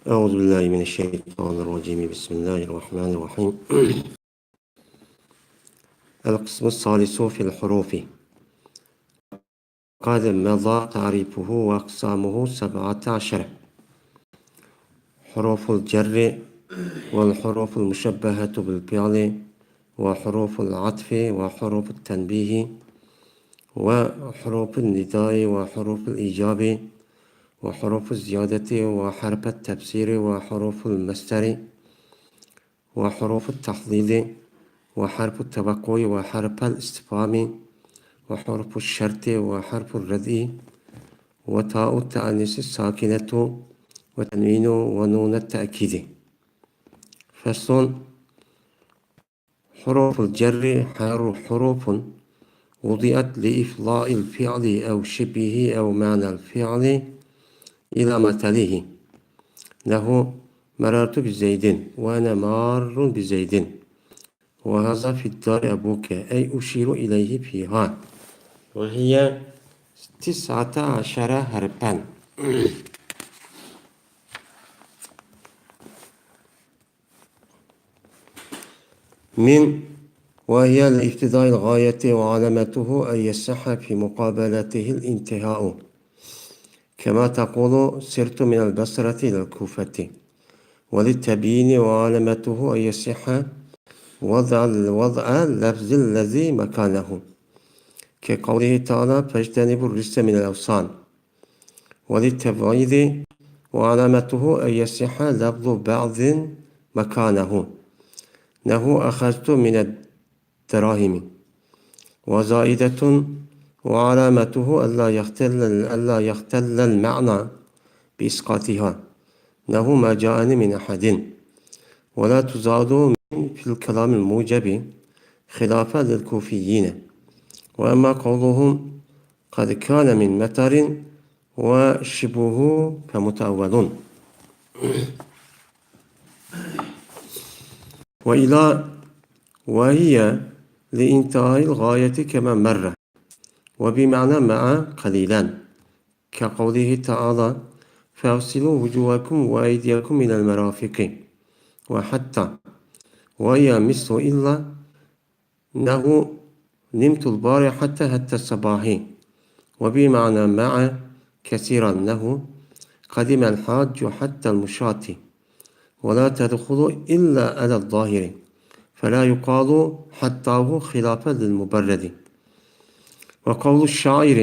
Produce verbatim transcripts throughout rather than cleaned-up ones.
أعوذ بالله من الشيطان الرجيم. بسم الله الرحمن الرحيم. القسم الثالث في الحروف. قد مضى تعريفه وأقسامه سبعة عشر: حروف الجر، والحروف المشبهة بالفعل، وحروف العطف، وحروف التنبيه، وحروف النداء، وحروف الإيجاب، وحروف الزيادة، وحرف التفسير، وحروف المصدر، وحروف التحليل، وحرف التوقع، وحرف الاستفهام، وحروف الشرط، وحرف الردع، وتاء التأنيث الساكنة، وتنوين، ونون التأكيد. فصل. حروف الجر حر-، حروف وضعت لإفضاء الفعل أو شبهه أو معنى الفعل إلى ما تليه، نحو: مررت بزيد، وأنا مار بزيد، وهذا في الدار أبوك، أي أشير إليه فيها، وهي تسعة عشر حرفا. من، وهي لابتداء الغاية وعلامته أن يصح في مقابلته الانتهاء، كما تقول: سرت من البصرة إلى الكوفة. وللتبيين وعلامته أن يصح وضع، وضع اللفظ الذي مكانه، كقوله تعالى: فاجتنبوا الرجس من الأوثان. وللتبعيض وعلامته أن يصح لفظ بعض مكانه، نحو: أخذت من الدراهم. وزائدة وعلامته ألا يختل، ألا يختل المعنى بإسقاطها، نحو: ما جاءني من أحد. ولا تزاد من في الكلام الموجب خلافا للكوفيين. وأما قولهم: قد كان من مطر وشبهه فمتأول. وإلى، وهي لانتهاء الغاية كما مر، وبمعنى مع قليلا، كقوله تعالى: فاغسلوا وجوهكم وأيديكم إلى المرافق، وحتى، وهي مثل إلا، نحو: نمت البارحة حتى الصباح، وبمعنى مع كثيرا، نحو: قدم الحاج حتى المشاة، ولا تدخل إلا على الظاهر، فلا يقال حتاه خلافا للمبرد. وقول الشاعر: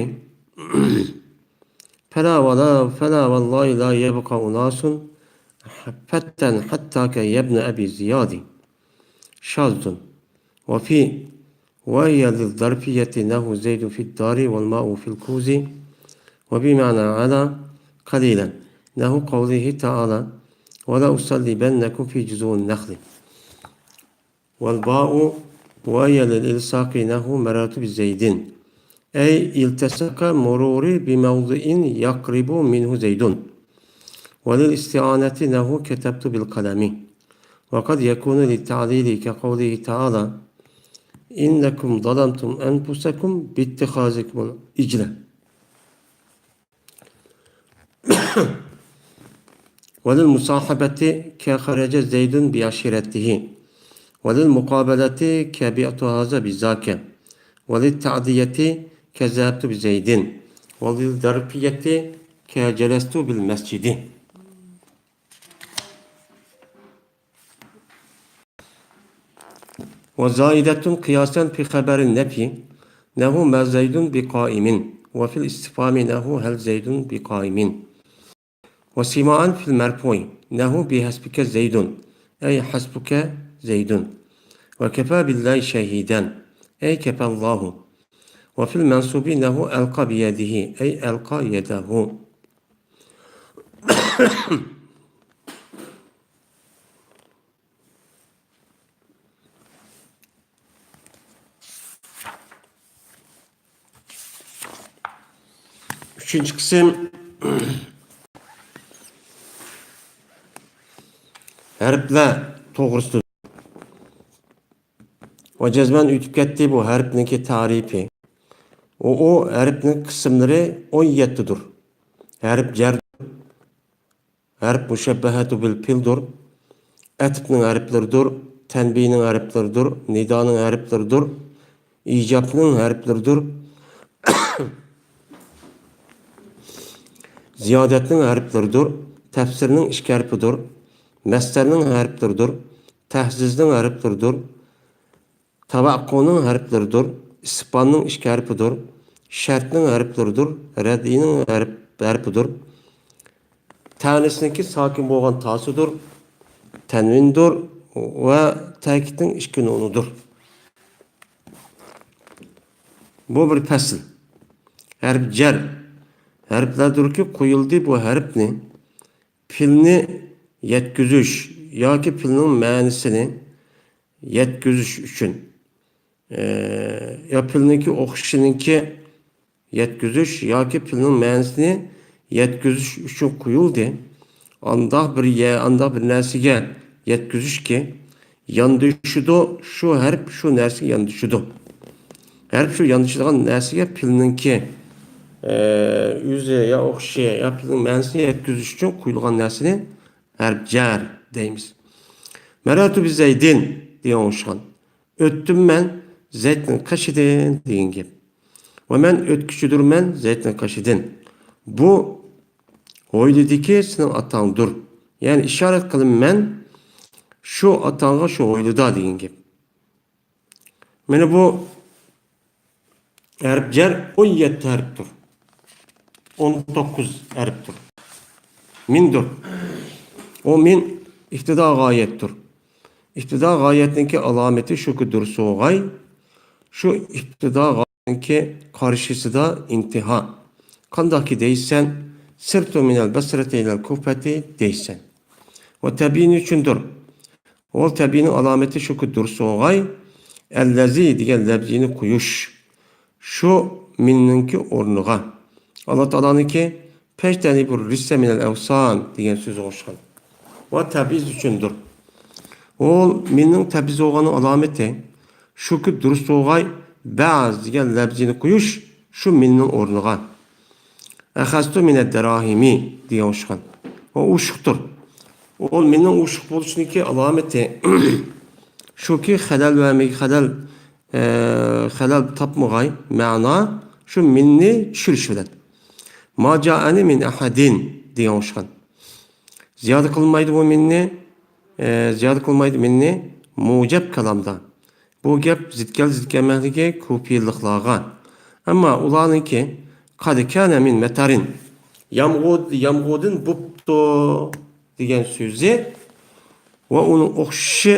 فلا ولا، فلا والله لا يبقى أناس فتى حتاك يا ابن أبي زياد، شاذ. وفي، وهي للظرفية، نحو: زيد في الدار والماء في الكوز، وبمعنى على قليلا، نحو قوله تعالى: ولأصلبنكم في جذوع النخل. والباء، وهي للإلصاق، نحو: مررت بزيد، أي التصق مروري بموضع يقرب منه زيد. وللاستعانة، نحو: كتبت بالقلم. وقد يكون للتعليل، كقوله تعالى: إنكم ظلمتم أنفسكم باتخاذكم العجل. وللمصاحبة، كخرج زيد بعشيرته. وللمقابلة، كبعت هذا بذاك. وللتعدية، كذهبت بزيد. وللظرفية، كجلست بالمسجد. وزائدة قياسا في خبر النفي، نحو: ما زيد بقائم، وفي الاستفهام، نحو: هل زيد بقائم. وسماعا في المرفوع، نحو: بحسبك زيد، أي حسبك زيد. وكفى بالله شهيدا، أي كفى الله. وفي المنصوب، نحو: ألقى بيده، أي ألقى يده. ئۈچىنچى قىسىم، ھەرپلەر توغرىسىدا. ۋە جەزمەن ئۆتۈپ كەتتى بۇ ھەرپنىڭكى تەرىپى. ئۇ، ئۇ ھەرپنىڭ قىسىملىرى ئون يەتتىدۇر. ھەرپ جەر، ھەرپ مۇشەببەھەتۇ بىل پىلدۇر. ئەتىپنىڭ ھەرپلىرىدۇر، تەنبىنىڭ ھەرپلىرىدۇر، نىدانىڭ ھەرپلىرىدۇر، ئىجابنىڭ ھەرپلىرىدۇر، زىيادەتنىڭ ھەرپلىرىدۇر، تەپسىرنىڭ ئىككى ھەرپىدۇر، مەستەرنىڭ ھەرپلىرىدۇر، تەھزىزنىڭ ھەرپلىرىدۇر، تەۋەققۇنىڭ ھەرپلىرىدۇر، ئىستىفھامنىڭ ئىككى ھەرپىدۇر، شەرتنىڭ ھەرپلىرىدۇر، رەددىنىڭ ھەرپ-، ھەرپىدۇر. تەنىسنىڭكى ساكىن بولغان تاسىدۇر، تەنۋىندۇر ۋە تەكىتنىڭ ئىككى نۇنىدۇر. بۇ بىر پەسىل. ھەرپ جەر. ھەرپلەردۇركى قويۇلدى بۇ ھەرپنى پېلنى يەتكۈزۈش ياكى پېلنىڭ مەنىسىنى يەتكۈزۈش ئۈچۈن، ئە، يا پېلنىڭكى ئوخشىشىنىڭكى يەتكۈزۈش ياكى پېلنىڭ مەنىسىنى يەتكۈزۈش ئۈچۈن قويۇلدى. ئانداق بىر يە-، ئانداق بىر نەرسىگە يەتكۈزۈشكى ياندىشىدۇ، شۇ ھەرپ شۇ نەرسىگە ياندىشىدۇ. ھەرپ شۇ ياندىشىدىغان نەرسىگە پېلنىڭكى، ئە، ئۆزى يا ئوخشىشى يا پېلنىڭ مەنىسىنى يەتكۈزۈش ئۈچۈن قويۇلغان نەرسىنى ھەرپ جەر دەيمىز. مەرەرتۇ بىزەيدىن دېگەن ئوخشىغان. ئۆتتۈم مەن زەيتنىڭ قېشىدىن دېگەن گەپ. ۋە مەن ئۆتكۈچىدۇرمەن زەيتنىڭ قېشىدىن. بۇ ھويلىدىكى سېنىڭ ئاتاڭدۇر. يەنى ئىشارەت قىلىمەن شۇ ئاتاڭغا شۇ ھويلىدا دېگەن گەپ. مانا بۇ ھەرپ جەر ئون يەتتە ھەرپتۇر. ئون توققۇز ھەرپتۇر. مىندۇر. ئۇ مىن ئىپتىدا غايەتتۇر. ئىپتىدا غايەتنىڭكى ئالامىتى شۇكى دۇرسۇغاي، شۇ ئىپتىدا غايەتنىڭكى قارشىسىدا ئىنتىھا. قانداقكى دەيسەن، سىرتۇ مىنەل بەسرەتى ئىلەل كۇفەتى دەيسەن. ۋە تەبىئىنى چۈشەندۈر. ئۇ تەبىئىنىڭ ئالامىتى شۇكى دۇرسۇغاي، ئەللەزى دېگەن لەپزىنى قويۇش. شۇ مىننىڭكى ئورنىغا. ئاللا تائالانىڭكى پەجتەنىبۇر رىجسە مىنەل ئەۋسان دېگەن سۆزى ئوخشىغان. ۋە تەبئىز ئۈچۈندۇر. ئۇ مىننىڭ تەبئىز بولغاننىڭ ئالامىتى شۇكى دۇرسۇغاي بەز دېگەن لەپزىنى قويۇش شۇ مىننىڭ ئورنىغا. ئەخەزتۇ مىنەد دەراھىمى دېگەن ئوخشىغان. ۋە ئوشۇقتۇر. ئۇ مىننىڭ ئوشۇق بولۇشىنىڭكى ئالامىتى شۇكى خەلەل ۋە مىگ-، خەلەل ئە، خەلەل تاپمىغاي مەنا شۇ مىننى چۈشۈرۈش بىلەن. ما جائەنى مىن ئەھەدىن دېگەن ئوخشىغان. زىيادە قىلمايدۇ بۇ مىننى، ئە، زىيادە قىلمايدۇ مىننى مۇجەپ كالامدا. بۇ گەپ زىت كەل زىت كەلمەكلىكى كۇپىيىلىقلارغا. ئەمما ئۇلارنىڭكى قەد كانە مىن مەتەرىن. يامغۇر، يامغۇردىن بوپتۇ دېگەن سۆزى ۋە ئۇنىڭ ئوخشىشى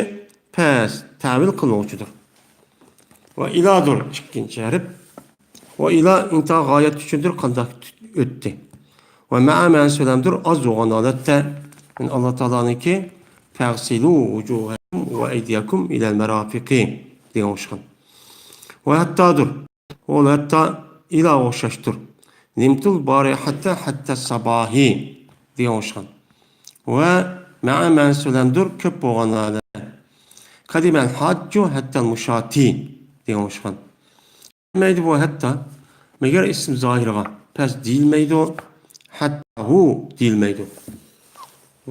پەس تەۋىل قىلغۇچىدۇر. ۋە ئىلادۇر، ئىككىنچى ھەرپ. ۋە ئىلا ئىنتىھا غايەت ئۈچۈندۇر، قانداق ئۆتتى. ۋە مەئە مەنىسى بىلەندۇر، ئاز بولغان ھالەتتە. يەنى ئاللا تائالانىڭكى فەغسىلۇ ۋۇجۇھەكۇم ۋە ئەيدىيەكۇم ئىلەل مەرافىقى دېگەن ئوخشىغان. ۋە ھەتتادۇر. ئۇ ھەتتا ئىلاغا ئوخشاشتۇر. نىمتۇل بارى ھەتتا ھەتتا ساباھى دېگەن ئوخشىغان. ۋە مەئە مەنىسى بىلەندۇر، كۆپ بولغان ھالەتتە. قەدىمەل ھاججۇ ھەتتەل مۇشاتى دېگەن ئوخشىغان. دېمەيدۇ بۇ ھەتتا، مەگەر ئىسىم زاھىرغا پەس دېيىلمەيدۇ، ھەتتا ھۇ دېيىلمەيدۇ.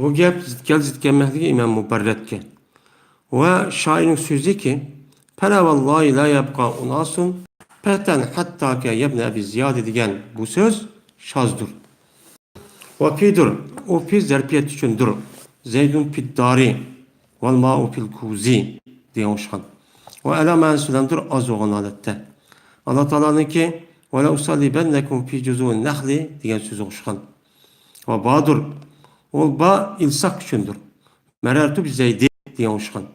بۇ گەپ زىت كەل زىت كەلمەكلىكى ئىمام مۇبەررەتكە. ۋە شائىرنىڭ سۆزىكى، پەلا ۋاللاھى لا يەبقا ئۇناسۇن پەتەن ھەتتاكە يەبنە ئەبى زىيادى دېگەن بۇ سۆز شازدۇر. ۋە پىدۇر، ئۇ پى زەرپىيەت ئۈچۈندۇر. زەيدۇن پىددارى، ۋەل مائۇ پىل كۇزى دېگەن ئوخشىغان. ۋە ئەلا مەنىسى بىلەندۇر، ئاز بولغان ھالەتتە. ئاللا تائالانىڭكى، ۋە لە ئۇسەللىبەننەكۇم پى جۇزۇئىن نەخلى دېگەن سۆزى ئوخشىغان. ۋە بادۇر، ئۇ با ئىلساق ئۈچۈندۇر. مەرەرتۇ بىزەيدى دېگەن ئوخشىغان.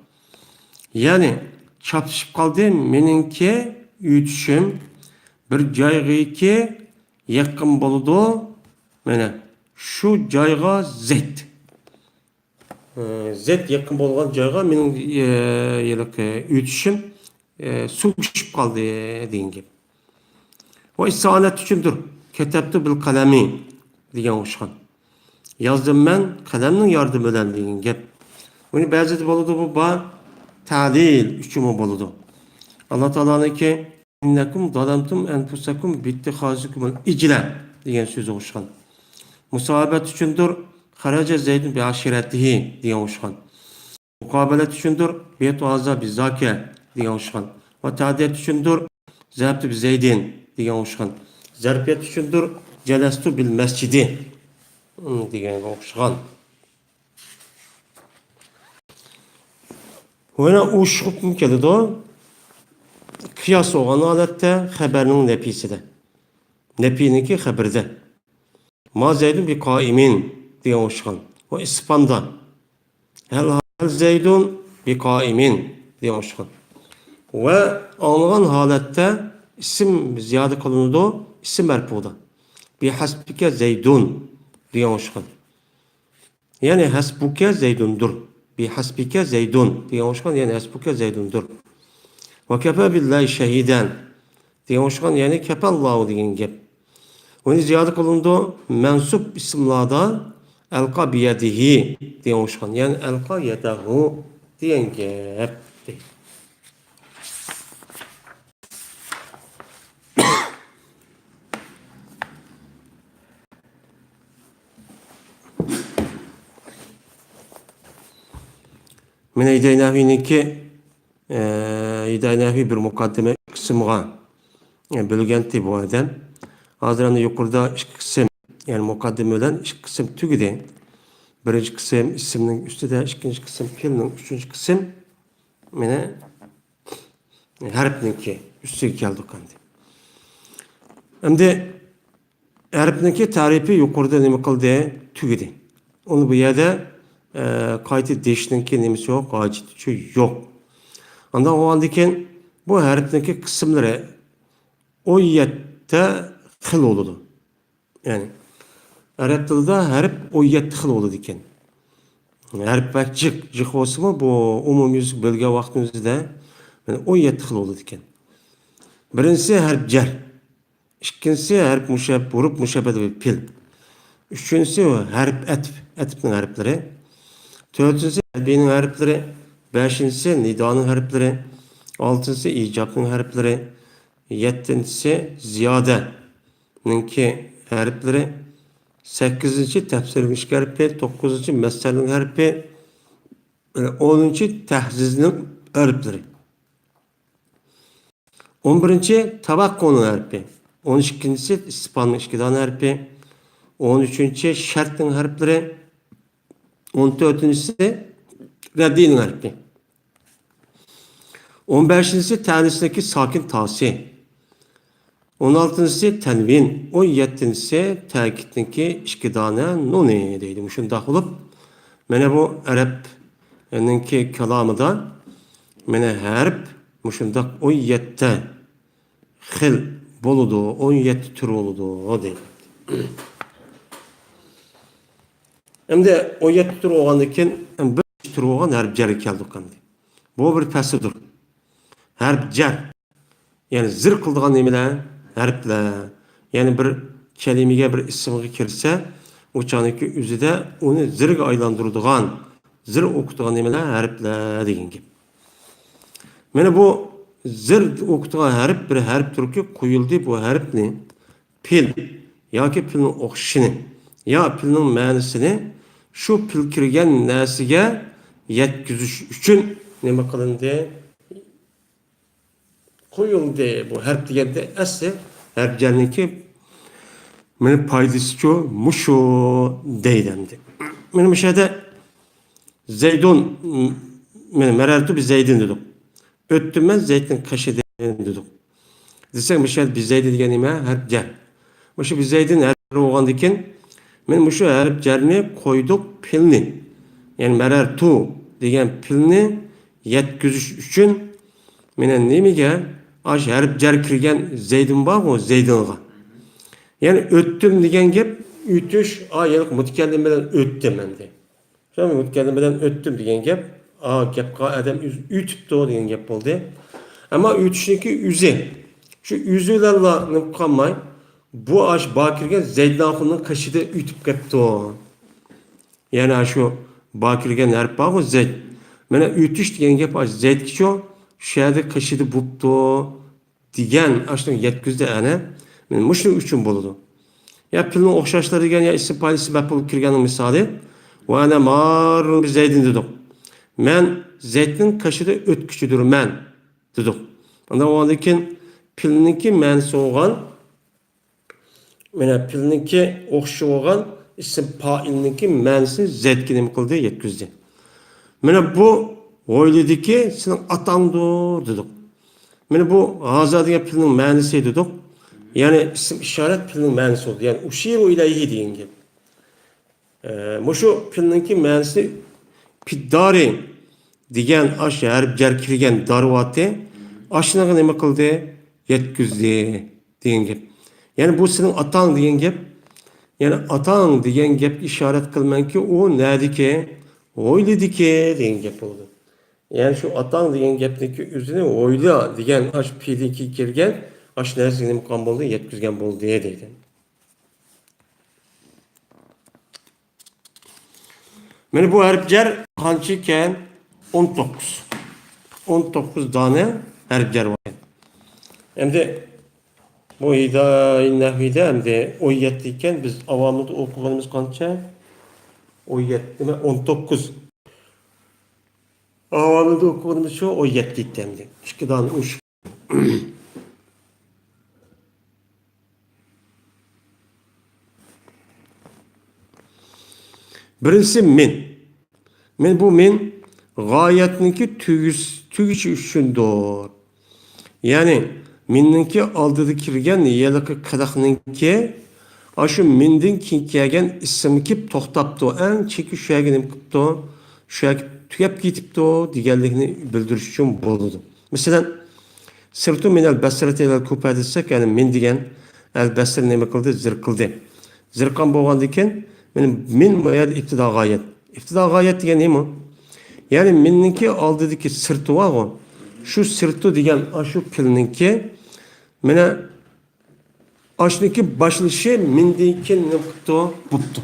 يەنى چاپلىشىپ قالدى مېنىڭكى ئۆتۈشۈم بىر جايغىكى يېقىن بولىدۇ. مانا شۇ جايغا زەيت. ئە، زەيت يېقىن بولغان جايغا مېنىڭ، ئە، ھېلىقى ئۆتۈشۈم، ئە، سۇ چۈشۈپ قالدى دېگەن گەپ. ۋە ئىستىئانەت ئۈچۈندۇر. كەتەبتۇ بىل قەلەمى دېگەن ئوخشىغان. يازدىم مەن قەلەمنىڭ ياردىمى بىلەن دېگەن گەپ. بۇنى بەزىدە بولىدۇ، بۇ با تەلىل ئۈچۈنمۇ بولىدۇ. ئاللا تائالانىڭكى، ئىننەكۇم زالەمتۇم ئەنفۇسەكۇم بىتتىخازىكۇمۇل ئىجلە دېگەن سۆزى ئوخشىغان. مۇساھابەت ئۈچۈندۇر، خرج زيد بعشرته دېگەن ئوخشىغان. مۇقابىلەت ئۈچۈندۇر، بيت ھازا بزاكە دېگەن ئوخشىغان. ۋە تەدىيەت ئۈچۈندۇر، زەھەبتۇ بزەيدىن دېگەن ئوخشىغان. زەرپىيەت ئۈچۈندۇر، جەلەستۇ بىل مەسجىدى دېگەنگە ئوخشىغان. يەنە ئۇ شۇغۇپمۇ كېلىدۇ. قىياس بولغان ھالەتتە خەبەرنىڭ نەپىسىدە. نەپىنىڭكى خەبىرىدە. ما زەيدۇن بىقائىمىن دېگەن ئوخشىغان. ۋە ئىسپاندا. ھەل، ھەل زەيدۇن بىقائىمىن دېگەن ئوخشىغان. ۋە ئاڭلىغان ھالەتتە ئىسىم زىيادە قىلىنىدۇ، ئىسىم مەرپۇدا. بىھەسبىكە زەيدۇن دېگەن ئوخشىغان. يەنى ھەسبۇكە زەيدۇندۇر. بىھەسبىكە زەيدۇن دېگەن ئوخشىغان، يەنى ھەسبۇكە زەيدۇندۇر. ۋە كەپە بىللاھى شەھىدەن دېگەن ئوخشىغان، يەنى كەپەللاھۇ دېگەن گەپ. ئۇنى زىيادە قىلىنىدۇ، مەنسۇب ئىسىملاردا ئەلقا بىيەدىھى دېگەن ئوخشىغان، يەنى ئەلقا يەدەھۇ دېگەن گەپ. مەن ھىدايە نەھۋىنىڭكى، ئە، ھىدايە نەھۋى بىر مۇقەددىمە قىسىمغا، ئە، بۆلگەنتى بۇ ئادەم. ھازىر ئەمدى يۇقىرىدا ئىككى قىسىم، يەنى مۇقەددىمە بىلەن ئىككى قىسىم تۈگىدى. بىرىنچى قىسىم ئىسىمنىڭ ئۈستىدە، ئىككىنچى قىسىم پېئىلنىڭ، ئۈچىنچى قىسىم مانا ھەرپنىڭكى ئۈستىگە كەلدۇق ئەمدى. ئەمدى ھەرپنىڭكى تەرىپى يۇقىرىدا نېمە قىلدى؟ تۈگىدى. ئۇنى بۇ يەردە، ئە، قايتا دېيىشنىڭكى نېمىسى يوق، ھاجىتى يوق. ئانداق بولغاندىن كېيىن بۇ ھەرپنىڭكى قىسىملىرى ئون يەتتە خىل بولىدۇ. يەنى ئەرەب تىلىدا ھەرپ ئون يەتتە خىل بولىدىكەن. ھەرپ بەك جىق، جىق بولسىمۇ بۇ ئومۇميۈزلۈك بۆلگەن ۋاقتىمىزدا مانا ئون يەتتە خىل بولىدىكەن. بىرىنچىسى ھەرپ جەر. ئىككىنچىسى ھەرپ مۇشەب-، ھۇرۇپ مۇشەببەدە بىل پېئىل. ئۈچىنچىسى ھەرپ ئەتپ، ئەتپنىڭ ھەرپلىرى. تۆتىنچىسى ھەرپىينىڭ ھەرپلىرى. بەشىنچىسى نىدانىڭ ھەرپلىرى. ئالتىنچىسى ئىجابنىڭ ھەرپلىرى. يەتتىنچىسى زىيادەنىڭكى ھەرپلىرى. سەككىزىنچى تەپسىرنىڭ ئىككى ھەرپى. توققۇزىنچى مەسسەرنىڭ ھەرپى. ئونىنچى تەھزىزنىڭ ھەرپلىرى. ئون بىرىنچى تەۋەققۇنىڭ ھەرپى، ئون ئىككىنچىسى ئىستىپھامنىڭ ئىككى دانە ھەرپى، ئون ئۈچىنچى شەرتنىڭ ھەرپلىرى، ئون تۆتىنچىسى رەددىينىڭ ھەرپى. ئون بەشىنچىسى تەنىسنىڭكى ساكىن تاسى. ئون ئالتىنچىسى تەنۋىن، ئون يەتتىنچىسى تەكىتنىڭكى ئىككى دانە نۇنى دەيدۇ. مۇشۇنداق بولۇپ، مانا بۇ ئەرەبنىڭكى كالامىدا مانا ھەرپ مۇشۇنداق ئون يەتتە خىل بولىدۇ، ئون يەتتە تۈر بولىدۇ دەيدۇ. ئەمدى ئون يەتتە تۈر بولغاندىن كېيىن بىر تۈر بولغان ھەرپ جەرگە كەلدۇق ئەمدى. بۇ بىر پەسلىدۇر. ھەرپ جەر. يەنى زىر قىلىدىغان نېمىلەر؟ ھەرپلەر. يەنى بىر كەلىمىگە، بىر ئىسىمغا كىرسە، ئۇ چاغدىكى ئۆزىدە ئۇنى زىرگە ئايلاندۇرىدىغان، زىر ئوقۇتىدىغان نېمىلەر؟ ھەرپلەر دېگەن گەپ. مانا بۇ زىر ئوقۇتىدىغان ھەرپ، بىر ھەرپ تۈركى قويۇلدى. بۇ ھەرپنى پېئىل ياكى پېئىلنىڭ ئوخشىشىنى يا پېئىلنىڭ مەنىسىنى شۇ پېئىل كىرگەن نەرسىگە يەتكۈزۈش ئۈچۈن نېمە قىلىندى؟ قويۇلدى. بۇ ھەرپ دېگەندە ئەسلى ھەرپ جەرنىڭكى مانا پايدىسىچۇ مۇشۇ دەيدۇ ئەمدى. مانا مۇشۇ يەردە زەيدۇن، مانا مەرەرتۇ بىزەيدىن دېدۇق. ئۆتتۈم مەن زەيدنىڭ قېشىدىن دېدۇق. دېسەك مۇشۇ يەردە بىزەيدى دېگەن نېمە؟ ھەرپ جەر. مۇشۇ بىزەيدىن ھەرپ جەر بولغاندىكىن، مانا مۇشۇ ھەرپ جەرنى قويدۇق پېئىلنى. يەنى مەرەرتۇ دېگەن پېئىلنى يەتكۈزۈش ئۈچۈن مانا نېمىگە؟ ئاش ھەرپ جەر كىرگەن زەيدىن بارغۇ، زەيدىنغا. يەنى ئۆتتۈم دېگەن گەپ ئۆتۈش، ئا، يەنى مۇتەكەللىم بىلەن ئۆتتۈم ئەمدى. شۇ مۇتەكەللىم بىلەن ئۆتتۈم دېگەن گەپ، ئا، گەپ قىلغان ئادەم ئۆزى ئۆتۈپتۇ دېگەن گەپ بولدى. ئەمما ئۆتۈشنىڭكى ئۆزى، شۇ ئۆزى بىلەنلا نېمە قىلالماي، بۇ ئاش بار كىرگەن زەيدىن ئاخۇننىڭ قېشىدا ئۆتۈپ كەپتۇ. يەنى شۇ بار كىرگەن ھەرپ بارغۇ، زەيد. مانا ئۆتۈش دېگەن گەپ ئاش زەيدكىچۇ، شۇ يەردە قېشىدا بوپتۇ دېگەن ئاشۇنى يەتكۈزدى ئەنە. مانا مۇشۇنىڭ ئۈچۈن بولىدۇ. يا پېئىلنىڭ ئوخشاشلىرى دېگەن يا ئىسىم پايىل سەۋەب بولۇپ كىرگەننىڭ مىسالى. «ۋە ئەنە ماررۇن بى زەيدىن» دېدۇق. «مەن زەيدنىڭ قېشىدا ئۆتكۈچىدۇرمەن» دېدۇق. ئاندىن ئۇنىڭدىن كېيىن پېئىلنىڭكى مەنىسى بولغان، مانا پېئىلنىڭكى ئوخشىشى بولغان ئىسىم پائىلنىڭكى مەنىسىنى زەيدكە نېمە قىلدى؟ يەتكۈزدى. مانا بۇ ھويلىدىكى سېنىڭ ئاتاڭدۇر دېدۇق. مانا بۇ ھازا دېگەن پېئىلنىڭ مەنىسى دېدۇق. يەنى ئىسىم ئىشارەت پېئىلنىڭ مەنىسى بولدى. يەنى ئۇشىرۇ ئىلەيھى دېگەن گەپ. ئە، مۇشۇ پېئىلنىڭكى مەنىسى پىددارى دېگەن ئاشۇ ھەرپ جەر كىرگەن دارۋاتى ئاشۇنىڭغا نېمە قىلدى؟ يەتكۈزدى دېگەن گەپ. يەنى بۇ سېنىڭ ئاتاڭ دېگەن گەپ. يەنى ئاتاڭ دېگەن گەپكە ئىشارەت قىلىمەنكى، ئۇ نەدىكى؟ ھويلىدىكى دېگەن گەپ بولىدۇ. يەنى شۇ ئاتاڭ دېگەن گەپنىڭكى ئۆزىنى ھويلا دېگەن ئاشۇ پېئىلدىن كېيىن كىرگەن ئاشۇ نەرسىگە نېمە قىلغان بولدى؟ يەتكۈزگەن بولدى دەيدۇ. مانا بۇ ھەرپ جەر قانچە ئىكەن؟ ئون توققۇز. ئون توققۇز دانە ھەرپ جەر بار ئىكەن. ئەمدى بۇ ھىدايە نەھۋىدە ئەمدى ئون يەتتە ئىكەن. بىز ئاۋامىدا ئوقۇغىنىمىز قانچە؟ ئون يەتتە، ئون توققۇز. ئاۋامىدا ئوقۇغىنىمىز شۇ، ئون يەتتە ئىكەن ئەمدى. ئىككى دانە ئۇش. بىرىنچىسى مىن. مىن، بۇ مىن غايەتنىڭكى تۈگۈس-، تۈگىشى ئۈچۈندۇر. يەنى مىننىڭكى ئالدىدا كىرگەن ھېلىقى قىلىقنىڭكى ئاشۇ مىندىن كېيىن كەلگەن ئىسىم كېلىپ توختاپتۇ. ئەڭ چېكى شۇ يەرگە نېمە قىپتۇ؟ شۇ يەرگە تۈگەپ كېتىپتۇ دېگەنلىكنى بىلدۈرۈش ئۈچۈن بولىدۇ. مەسىلەن، سىرتۇ مىنەل بەسرەتى ئىلەل كۇفە دېسەك، يەنى مىن دېگەن ئەل بەسرە نېمە قىلدى؟ زىرقىلدى. زىرقان بولغاندىن كېيىن، مىن، مىن بۇ يەردە ئىپتىدا غايەت. ئىپتىدا غايەت دېگەن نېمە؟ يەنى مىننىڭكى ئالدىدىكى سىرتۇ بارغۇ. شۇ سىرتۇ دېگەن ئاشۇ پېئىلنىڭكى، مانا، ئاشۇنىڭكى باشلىشى مىندىن كېيىن نېمە قىپتۇ؟ بوپتۇ.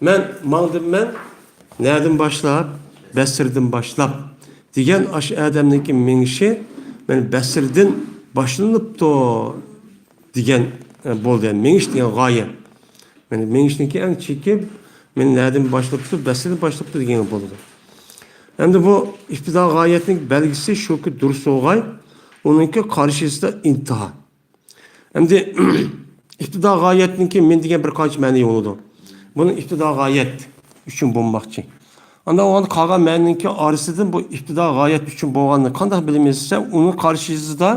مەن ماڭدىم، مەن نەدىن باشلاپ؟ بەسرىدىن باشلاپ دېگەن ئاشۇ ئادەمنىڭكى مېڭىشى مەن بەسرىدىن باشلىنىپتۇ دېگەن، ئە، بولدى. يەنى مېڭىش دېگەن غايە. يەنى مېڭىشنىڭكى ئەڭ چېكى مەن نەدىن باشلاپتۇ؟ بەسرىدىن باشلاپتۇ دېگەن بولىدۇ. ئەمدى بۇ ئىپتىدا غايەتنىڭ بەلگىسى شۇكى، دۇرۇس بولغاي، ئۇنىڭكى قارشىسىدا ئىنتىھا. ئەمدى ئىپتىدا غايەتنىڭكى مىن دېگەن بىر قانچە مەنىگە بولىدۇ. بۇنى ئىپتىدا غايەت ئۈچۈن بولماقچى. ئاندىن ئۇ قالغان مەنىنىڭكى ئارىسىدىن بۇ ئىپتىدا غايەت ئۈچۈن بولغاننى قانداق بىلىمىز دېسە، ئۇنىڭ قارشىسىدا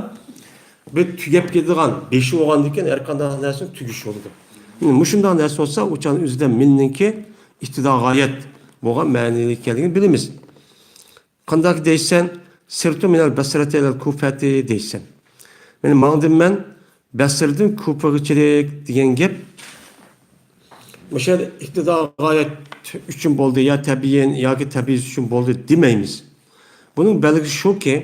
بىر تۈگەپ كېتىدىغان بېشى بولغاندىن كېيىن ھەر قانداق نەرسىنىڭ تۈگىشى بولىدۇ. مۇشۇنداق نەرسە بولسا، ئۇ چاغنىڭ ئۆزىدە مىننىڭكى ئىپتىدا غايەت بولغان مەنىلىك ئىكەنلىكىنى بىلىمىز. قانداق دەيسەن؟ سىرتۇ مىنەل بەسرەتى ئىلەل كۇفەتى دەيسەن. مانا ماڭدىم مەن بەسرىدىن كۇفىغىچىلىك دېگەن گەپ. مۇشۇ يەردە ئىپتىدا غايەت ئۈچۈن بولدى يا تەبىئىن ياكى تەبىئىز ئۈچۈن بولدى دېمەيمىز. بۇنىڭ بەلگىسى شۇكى،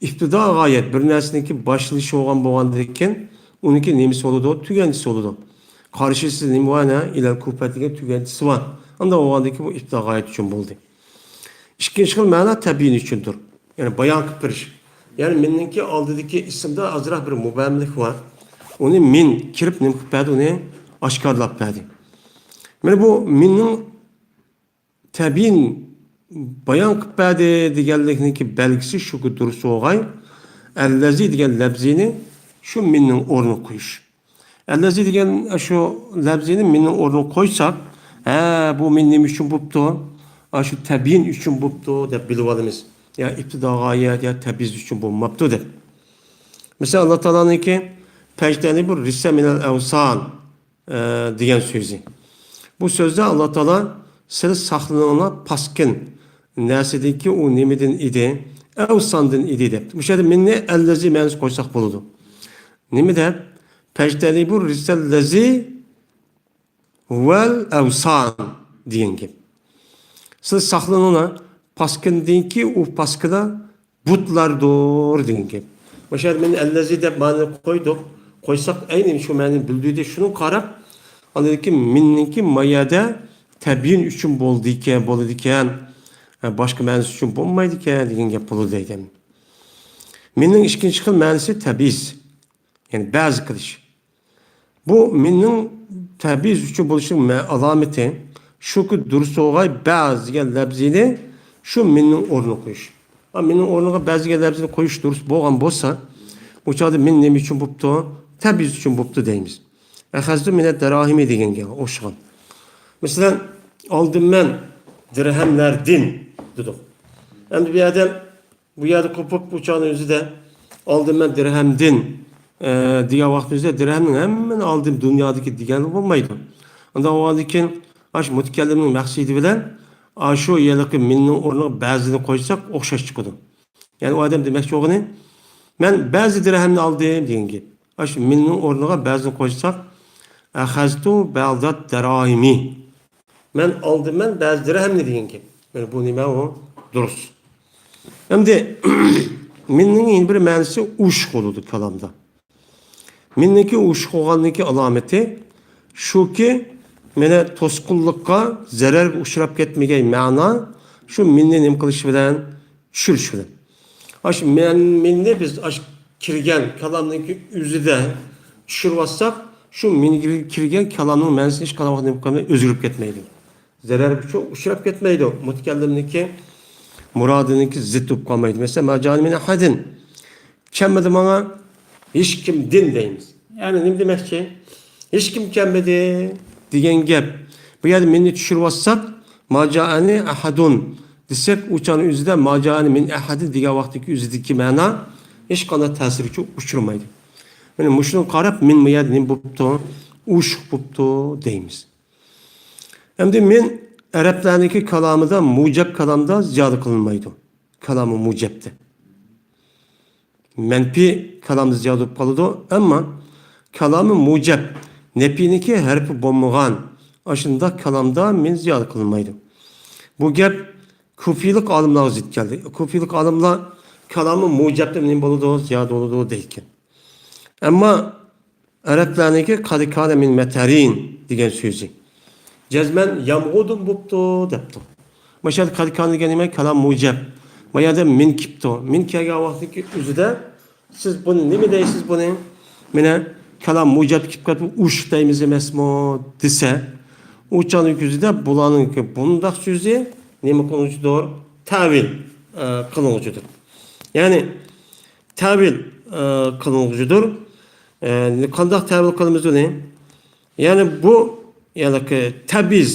ئىپتىدا غايەت بىر نەرسىنىڭكى باشلىنىشى بولغان بولغاندىن كېيىن، ئۇنىڭكى نېمىسى بولىدۇ؟ تۈگەنچىسى بولىدۇ. قارشىسى نېمە بار؟ ئىلەل كۇفەت دېگەن تۈگەنچىسى بار. ئانداق بولغاندىن كېيىن بۇ ئىپتىدا غايەت ئۈچۈن بولدى. ئىككىنچى خىل مەنە تەبىئىن ئۈچۈندۇر. يەنى بايان قىلىپ بېرىش. يەنى مىننىڭكى ئالدىدىكى ئىسىمدا ئازراق بىر مۇبھەملىك بار. ئۇنى مىن كىرىپ نېمە قىلىپ بەردى؟ ئۇنى ئاشكارىلاپ بەردى. مانا بۇ مىننىڭ تەبىئىن بايان قىلىپ بەردى دېگەنلىكنىڭكى بەلگىسى شۇكى، دۇرۇس بولغاي، ئەللەزى دېگەن لەپزىنى شۇ مىننىڭ ئورنىغا قويۇش. ئەللەزى دېگەن شۇ لەپزىنى مىننىڭ ئورنىغا قويساق، ھە، بۇ مىن نېمە ئۈچۈن بوپتۇ؟ ئاشۇ تەبىئىن ئۈچۈن بوپتۇ دەپ بىلىۋالىمىز. يا ئىپتىدا غايەت يا تەبىئىز ئۈچۈن بولماپتۇ دەپ. مەسىلەن، ئاللا تائالانىڭكى پەجتەنىبۇر رىجسە مىنەل ئەۋسان، ئە، دېگەن سۆزى. بۇ سۆزدە ئاللا تائالا سىلەر ساقلىنىڭلار پاسكىن نەرسىدىنكى، ئۇ نېمىدىن ئىدى؟ ئەۋساندىن ئىدى دەپتۇ. مۇشۇ يەردە مىننى ئەللەزى مەنىسىگە قويساق بولىدۇ. نېمە دەپ؟ پەجتەنىبۇر رىجسەللەزى ۋەل ئەۋسان دېگەن گەپ. سىلەر ساقلىنىڭلار پاسكىندىنكى، ئۇ پاسكىنا بۇتلاردۇر دېگەن گەپ. مۇشۇ يەردە مىن ئەللەزى دەپ مەنىنى قويدۇق. قويساق ئەينى شۇ مەنىنى بىلدۈردى. شۇنىڭغا قاراپ، ئاندىن كېيىن مىننىڭكى ما يەردە تەبىئىن ئۈچۈن بولىدىكەن، بولىدىكەن، باشقا مەنىسى ئۈچۈن بولمايدىكەن دېگەن گەپ بولىدۇ دەيدۇ. مىننىڭ ئىككىنچى خىل مەنىسى تەبئىز، يەنى بەزى قىلىش. بۇ مىننىڭ تەبئىز ئۈچۈن بولۇشىنىڭ مە-، ئالامىتى شۇكى دۇرۇس بولغاي، بەز دېگەن لەپزىنى شۇ مىننىڭ ئورنىغا قويۇش. ھا، مىننىڭ ئورنىغا بەز دېگەن لەپزىنى قويۇش دۇرۇس بولغان بولسا، ئۇ چاغدا مىن نېمە ئۈچۈن بوپتۇ؟ تەبئىز ئۈچۈن بوپتۇ دەيمىز. ئەخەزتۇ مىنەد دەراھىمى دېگەنگە ئوخشىغان. مەسىلەن، ئالدىم مەن دىرھەملەردىن دېدۇق. ئەمدى بۇ يەردە بۇ يەردە قوپۇپ، بۇ چاغنىڭ ئۆزىدە ئالدىم مەن دىرھەمدىن، ئە، دېگەن ۋاقىتنىڭ ئۆزىدە دىرھەمنىڭ ھەممىنى ئالدىم دۇنيادىكى دېگەنلىك بولمايدۇ. ئۇنداق بولغاندىن كېيىن، ئاشۇ مۇتەكەللىمنىڭ مەقسىتى بىلەن ئاشۇ يەرلىكى مىننىڭ ئورنىغا بەزىنى قويساق ئوخشاش چىقىدۇ. يەنى ئۇ ئادەم دېمەكچى بولغىنى، مەن بەزى دىرھەمنى ئالدىم دېگەن گەپ. ئاشۇ مىننىڭ ئورنىغا بەزىنى قويساق، ئەخەزتۇ بەزەد دەراھىمى. مەن ئالدىم مەن بەزى دىرھەمنى دېگەن گەپ. يەنى بۇ نېمە ئۇ؟ دۇرۇس. ئەمدى مىننىڭ يەنە بىر مەنىسى ئوشۇق بولىدۇ كالامدا. مىننىڭكى ئوشۇق بولغانلىقى ئالامىتى شۇكى، مانا توسقۇنلۇققا، زەرەرگە ئۇچراپ كەتمىگەي مەنا شۇ مىننى نېمە قىلىش بىلەن؟ چۈشۈرۈش بىلەن. ئاشۇ مەن، مىننى بىز ئاشۇ كىرگەن كالامنىڭكى ئۆزىدە چۈشۈرۈۋاتساق، شۇ مىنگە كىرگەن كالامنىڭ مەنىسى ھېچقانداق ۋاقىتتا نېمە قىلمايدۇ؟ ئۆزگىرىپ كەتمەيدۇ. زەرەرگە ئۇچراپ كەتمەيدۇ. مۇتەكەللىمنىڭكى مۇرادىنىڭكى زىت بولۇپ قالمايدۇ. مەسىلەن، ما جانى مىن ئەھەدىن. كەلمىدى ماڭا ھېچكىمدىن دەيمىز. يەنى نېمە دېمەكچى؟ ھېچكىم كەلمىدى دېگەن گەپ. بۇ يەردە مىننى چۈشۈرۈۋاتساق، ما جانى ئەھەدۇن دېسەك، ئۇ چاغنىڭ ئۆزىدە ما جانى مىن ئەھەدىن دېگەن ۋاقىتتىكى ئۆزىدىكى مەنا ھېچقانداق تەسىرگە ئۇچرىمايدۇ. مانا مۇشۇنىڭغا قاراپ مىن بۇ يەردە نېمە بوپتۇ؟ ئوشۇق بوپتۇ دەيمىز. ئەمدى مىن ئەرەبلەرنىڭكى كالامىدا، مۇجەب كالامدا زىيادە قىلىنمايدۇ. كالامى مۇجەبتە. مەنپىي كالامدا زىيادە بولۇپ قالىدۇ. ئەمما كالامى مۇجەب، نەپىينىڭكى ھەرپى بولمىغان، ئاشۇنداق كالامدا مىن زىيادە قىلىنمايدۇ. بۇ گەپ كۇفىيلىق ئالىملارغا زىت كەلدى. كۇفىيلىق ئالىملار كالامى مۇجەبتە نېمە بولىدۇ؟ زىيادە بولىدۇ دەيدىكەن. ئەمما ئەرەبلەرنىڭكى قەد كانە مىن مەتەرىن دېگەن سۆزى. جەزمەن يامغۇردىن بوپتۇ دەپتۇ. مۇشۇ يەردە قەد كانە دېگەن نېمە؟ كالام مۇجەب. ما يەردە مىن كېپتۇ. مىن كەلگەن ۋاقىتتىكى ئۆزىدە سىز بۇنى نېمە دەيسىز بۇنى؟ مانا كالام مۇجەب كېلىپ قېلىپ ئوشۇق دەيمىز ئەمەسمۇ دېسە، ئۇ چاغنىڭ ئۆزىدە بۇلارنىڭكى بۇنداق سۆزى نېمە قىلغۇچىدۇر؟ تەۋىل، ئە، قىلغۇچىدۇر. يەنى تەۋىل، ئە، قىلغۇچىدۇر. ئە، قانداق تەۋىل قىلىمىز ئۇنى؟ يەنى بۇ، يەنى تەبىز،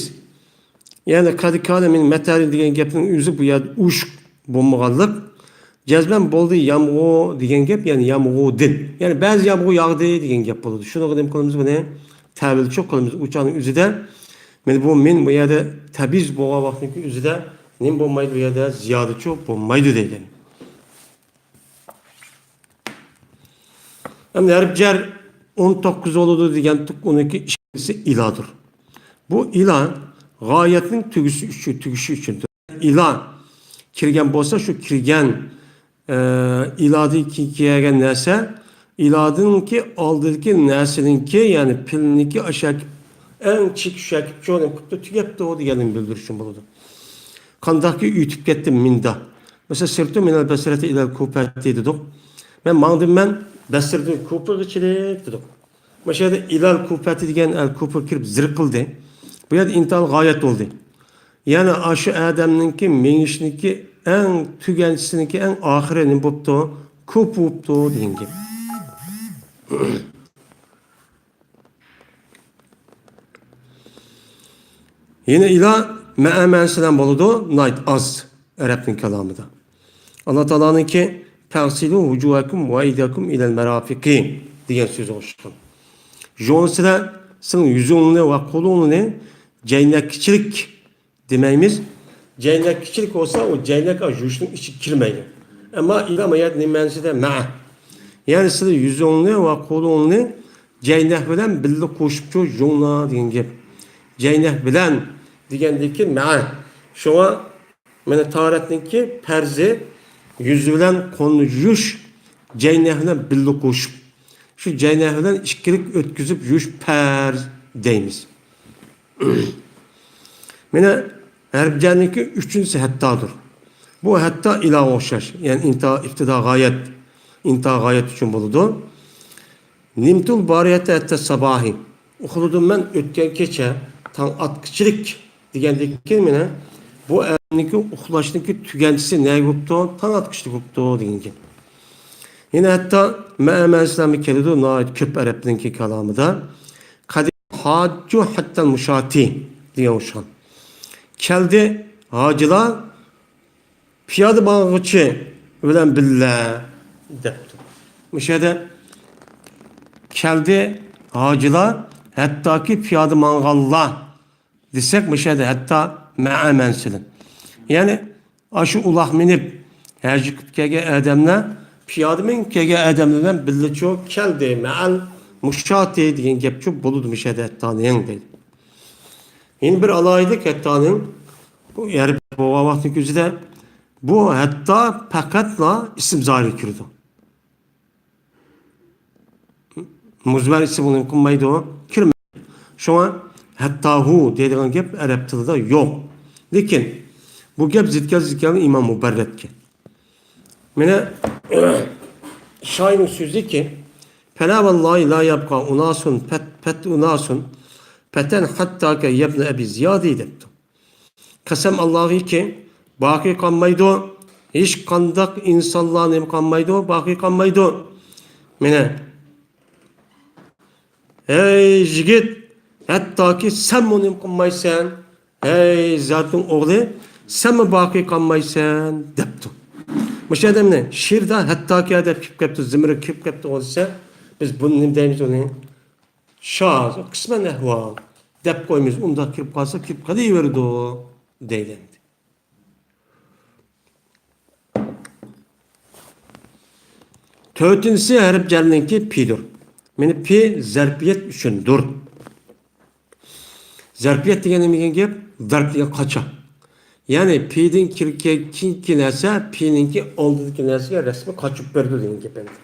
يەنى قەد كانە مىن مەتەرىن دېگەن گەپنىڭ ئۆزى بۇ يەردە ئوشۇق بولمىغانلىق، جەزمەن بولدى يامغۇر دېگەن گەپ، يەنى يامغۇردىن. يەنى بەزى يامغۇر ياغدى دېگەن گەپ بولىدۇ. شۇنىڭغا نېمە قىلىمىز بۇنى؟ تەۋىلچۇ قىلىمىز. ئۇ چاغنىڭ ئۆزىدە، مانا بۇ مىن بۇ يەردە تەبىز بولغان ۋاقىتنىڭ ئۆزىدە نېمە بولمايدۇ؟ بۇ يەردە زىيادىچۇ بولمايدۇ دەيدۇ. ئەمدى ھەرپ جەر ئون توققۇز بولىدۇ دېگەنتۇق، ئۇنىڭكى ئىككىنچىسى ئىلادۇر. بۇ ئىلا غايەتنىڭ تۈگىشى ئۈچۈن، تۈگىشى ئۈچۈندۇر. ئىلا كىرگەن بولسا، شۇ كىرگەن، ئە، ئىلادىن كېيىن كەلگەن نەرسە، ئىلادىنكى ئالدىدىكى نەرسىنىڭكى، يەنى پېئىلنىڭكى ئاشاكى ئەڭ چېكى شۇ يەرگە چوڭ نېمە قىپتۇ، تۈگەپتۇ دېگەننى بىلدۈرۈش ئۈچۈن بولىدۇ. قانداقكى ئۆتۈپ كەتتىم مىندا. مەسىلەن، سىرتۇ مىنەل بەسرەتى ئىلەل كۇپەتى دېدۇق. مەن ماڭدىم مەن بەسرىدىن كۇپىغىچىلىك دېدۇق. مۇشۇ يەردە ئىلەل كۇپەتى دېگەن ئەل كۇپە كىرىپ زىر قىلدى. بۇ يەردە ئىنتىھال غايەت بولدى. يەنى ئاشۇ ئادەمنىڭكى مېڭىشنىڭكى ئەڭ تۈگەنچىسىنىڭكى ئەڭ ئاخىرى نېمە بوپتۇ؟ كۇپە بوپتۇ دېگەن گەپ. يەنە ئىلا مەئە مەنىسى بىلەن بولىدۇ، ناھايىتى ئاز ئەرەبنىڭ كالامىدا. ئاللا تائالانىڭكى «فاغسلوا وجوهكم وأيديكم إلى المرافق» دېگەن سۆزى ئوخشىغان. جۇڭسىلەر سىلىڭ يۈزۈڭنى ۋە قولۇڭنى جەينەككىچىلىك دېمەيمىز. جەينەككىچىلىك بولسا، ئۇ جەينەك يۇيۇشنىڭ ئىچىگە كىرمەيدۇ. ئەمما ئىلا ما يەردە نېمە مەنىسىدە؟ مەئە. يەنى سىلەر يۈزۈڭنى ۋە قولۇڭنى جەينەك بىلەن بىللە قوشۇپچۇ يۇيۇڭلار دېگەن گەپ. جەينەك بىلەن دېگەندىن كېيىن مەئە. شۇڭا مانا تاھارەتنىڭكى پەرزى يۈز بىلەن قولنى يۇيۇش، جەينەك بىلەن بىللە قوشۇپ. شۇ جەينەك بىلەن ئىككىلىك ئۆتكۈزۈپ يۇيۇش پەرز دەيمىز. مانا ھەرپ جەرنىڭكى ئۈچىنچىسى ھەتتادۇر. بۇ ھەتتا ئىلاغا ئوخشاش. يەنى ئىنتىھا، ئىپتىدا غايەت، ئىنتىھا غايەت ئۈچۈن بولىدۇ. نمت البارحة حتى الصباح. ئۇخلىدىم مەن ئۆتكەن كېچە تاڭ ئاتقىچىلىك دېگەندىن كېيىن مانا بۇ ئەلنىڭكى ئۇخلاشنىڭكى تۈگەنچىسى نەگە بوپتۇ؟ تاڭ ئاتقۇچىدا بوپتۇ دېگەن گەپ. يەنە ھەتتا مەئە مەنىسىلەرمۇ كېلىدۇ، ناھايىتى كۆپ ئەرەبنىڭكى كالامىدا. قەدىم ھاججۇ ھەتتەل مۇشاتى دېگەن ئوخشىغان. كەلدى ھاجىلار پىيادە ماڭغۇچى بىلەن بىللە دەپتۇ. مۇشۇ يەردە كەلدى ھاجىلار، ھەتتاكى پىيادە ماڭغانلار دېسەك، مۇشۇ يەردە ھەتتا مەئە مەنىسىدىن. يەنى ئاشۇ ئۇلاغ مىنىپ ھەج قىلىپ كەلگەن ئادەملەر پىيادە مېڭىپ كەلگەن ئادەملەر بىللە چۇ كەلدى، مەئەل مۇشاتى دېگەن گەپچۇ بولىدۇ مۇشۇ يەردە ھەتتانىڭ دەيدۇ. يەنە بىر ئالاھىدىلىك ھەتتانىڭ بۇ يەر بولغان ۋاقتىنىڭ ئۆزىدە بۇ ھەتتا پەقەتلا ئىسىم زاھىرغا كىرىدۇ. مۇزمەر ئىسىم ئۇنى قىلمايدۇ، كىرمەيدۇ. شۇڭا ھەتتاھۇ دەيدىغان گەپ ئەرەب تىلىدا يوق. لېكىن بۇ گەپ زىتكە زىتكەن ئىمام مۇبەررەتكە. مانا شائىرنىڭ سۆزىكى، فلا والله لا يبقى أناس فت، فت أناس فتى حتى يبنى أبي زيادي دەپتۇ. قەسەم ئاللاغىكى، باقىي قالمايدۇ، ھېچقانداق ئىنسانلار نېمە قالمايدۇ، باقىي قالمايدۇ. مانا، ھەي يىگىت، ھەتتاكى سەنمۇ نېمە قىلمايسەن، ھەي زاتنىڭ ئوغلى، سەنمۇ باقىي قالمايسەن دەپتۇ. مۇشۇ ئادەمنى شېئىردا ھەتتاكى دەپ كىرىپ كەپتۇ، زېمىرغا كىرىپ كەپتۇ دېسە، بىز بۇنى نېمە دەيمىز ئۇنى؟ شاز، قىسمەن ئەھۋال دەپ قويىمىز، ئۇنداق كىرىپ قالسا كىرىپ قېلىۋېرىدۇ دەيدۇ ئەمدى. تۆتىنچىسى ھەرپ جەرنىڭكى پىدۇر. مانا پى زەرپىيەت ئۈچۈندۇر. زەرپىيەت دېگەن نېمە دېگەن گەپ؟ زەرپ دېگەن قاچا. يەنى پىدىن كېيىنكى نەرسە پىنىڭكى ئالدىدىكى نەرسىگە رەسمىي قاچىپ بېرىدۇ دېگەن گەپ ئەمدى.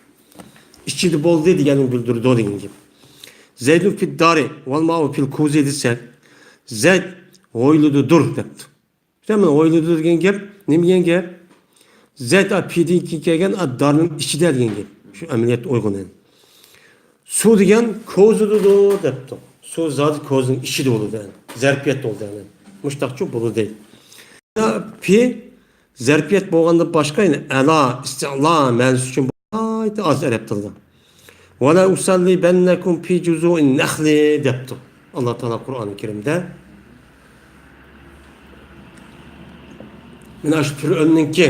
ئىچىدە بولدى دېگەننى بىلدۈرىدۇ دېگەن گەپ. زەيدۇن فىد دارى ۋەل ماۋۇ فىل كۇزى دېسەك، زەيد ھويلىدىدۇر دەپتۇ. شۇ مانا ھويلىدىدۇر دېگەن گەپ نېمە دېگەن گەپ؟ زەيد ئا پىدىن كېيىن كەلگەن ئا دارنىڭ ئىچىدە دېگەن گەپ. شۇ ئەمەلىيەتتە ئۇيغۇن ئەمدى. سۇ دېگەن كوزىدىدۇ دەپتۇ. سۇ زادى كوزىنىڭ ئىچىدە بولىدۇ ئەمدى. زەرپىيەت بولدى ئەمدى. مۇشتاقچۇ بولىدۇ دەيدۇ. پى زەرپىيەت بولغاندىن باشقا يەنە ئەلا، ئىستىئلا مەنىسى ئۈچۈن ناھايىتى ئاز ئەرەب تىلىدا. ۋەلا ئۇسەللىبەننەكۇم پى جۇزۇئىن نەخلى دەپتۇ ئاللا تائالا قۇرئانى كەرىمدە. مانا شۇ پىرئۆننىڭكى،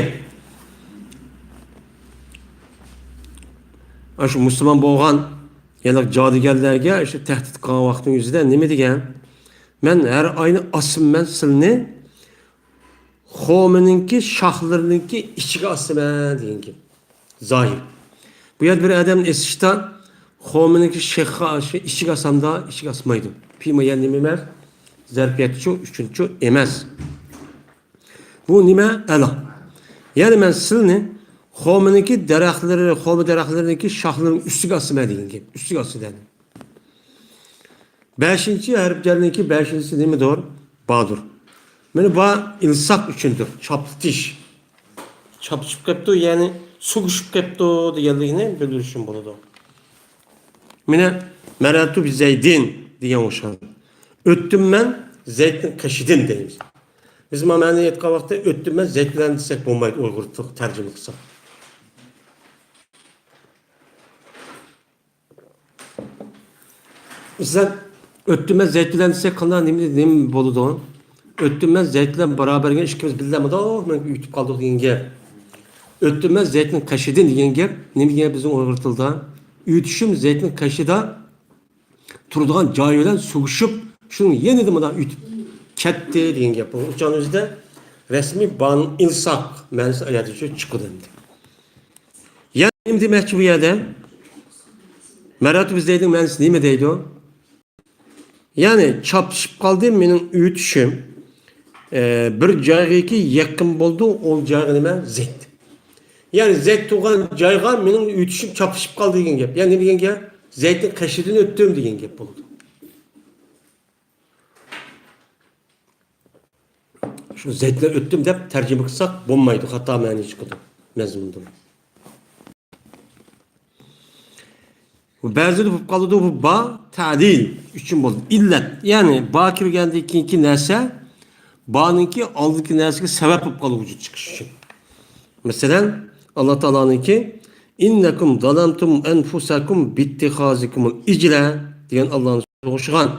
شۇ مۇسۇلمان بولغان يەنە جادۇگەرلەرگە شۇ تەھدىت قىلغان ۋاقتىنىڭ ئۆزىدە نېمە دېگەن؟ مەن ھەر ئاينى ئاسىمەن سىلنى خورمىنىڭكى شاخلىرىنىڭكى ئىچىگە ئاسىمەن دېگەن گەپ. زاھىر. بۇ يەردە بىر ئادەمنى ئېسىشتا خورمىنىڭكى شېخىغا ئىچىگە ئاسامدا، ئىچىگە ئاسمايدۇ. پىما يەنە نېمە ئەمەس؟ زەرپىيەتچۇ، ئۈچۈنچۇ ئەمەس. بۇ نېمە؟ ئەلا. يەنى مەن سىلنى خورمىنىڭكى دەرەخلىرى، خورما دەرەخلىرىنىڭكى شاخلىرىنىڭ ئۈستىگە ئاسىمەن دېگەن گەپ. ئۈستىگە ئاسىمەن. بەشىنچى ھەرپ جەرنىڭكى بەشىنچىسى نېمىدۇر؟ بادۇر. مانا با ئىلساق ئۈچۈندۇر. چاپلىتىش. چاپلىشىپ كەپتۇ، يەنى سوقۇشۇپ كەپتۇ دېگەنلىكىنى بىلدۈرۈشۈم بولىدۇ. مانا مەرەرتۇ بى زەيدىن دېگەن ئوخشىغان. ئۆتتۈم مەن زەيدنىڭ قېشىدىن دەيمىز. بىز مانا مەنىنى ئېيتقان ۋاقىتتا ئۆتتۈم مەن زەيد بىلەن دېسەك بولمايدۇ ئۇيغۇر تىلىغا تەرجىمە قىلساق. مەسىلەن، ئۆتتۈم مەن زەيد بىلەن دېسەك، قانداق، نېمە، نېمە بولىدۇ؟ ئۆتتۈم مەن زەيد بىلەن بارابەرگە ئىككىمىز بىللە مۇنداق مەن ئۆتۈپ قالدۇق دېگەن گەپ. ئۆتتۈم مەن زەيدنىڭ قېشىدىن دېگەن گەپ نېمە دېگەن بىزنىڭ ئۇيغۇر تىلىدا؟ ئۆتۈشۈم زەيدنىڭ قېشىدا تۇرىدىغان جايى بىلەن سوقۇشۇپ، شۇنىڭ يېنىدا مۇنداق ئۆتۈپ كەتتى دېگەن گەپ. بۇ ئۇچان ئۆزىدە رەسمىي بانىڭ ئىلساق مەنىسى ئايەت ئۈچۈن چىقىدۇ ئەمدى. يەنى نېمە دېمەكچى بۇ يەردە؟ مەرەرتۇ بى زەيدنىڭ مەنىسى نېمە دەيدۇ؟ يەنى چاپلىشىپ قالدى مېنىڭ ئۆتۈشۈم. ئە، بىر جايغىكى يېقىن بولدى، ئۇ جايغا نېمە؟ زەيد. يەنى زەيد تۇرغان جايغا مېنىڭ ئۆتۈشۈم چاپلىشىپ قالدى دېگەن گەپ. يەنى نېمە دېگەن گەپ؟ زەيدنىڭ قېشىدىن ئۆتتۈم دېگەن گەپ بولىدۇ. شۇ زەيدلەر ئۆتتۈم دەپ تەرجىمە قىلساق بولمايدۇ، خاتا مەنە چىقىدۇ مەزمۇندىن. بەزىدە بولۇپ قالىدۇ، بۇ با تەدىل ئۈچۈن بولىدۇ. ئىللەت، يەنى با كىرگەندىن كېيىنكى نەرسە بانىڭكى ئالدىدىكى نەرسىگە سەۋەب بولۇپ قالىدۇ ۋۇجۇد چىقىش ئۈچۈن. مەسىلەن، ئاللا تائالانىڭكى، «ئىننەكۇم زالامتۇم ئەنفۇسەكۇم بىتتىخازىكۇمۇل ئىجلە» دېگەن ئاللانىڭ سۆزىگە ئوخشىغان.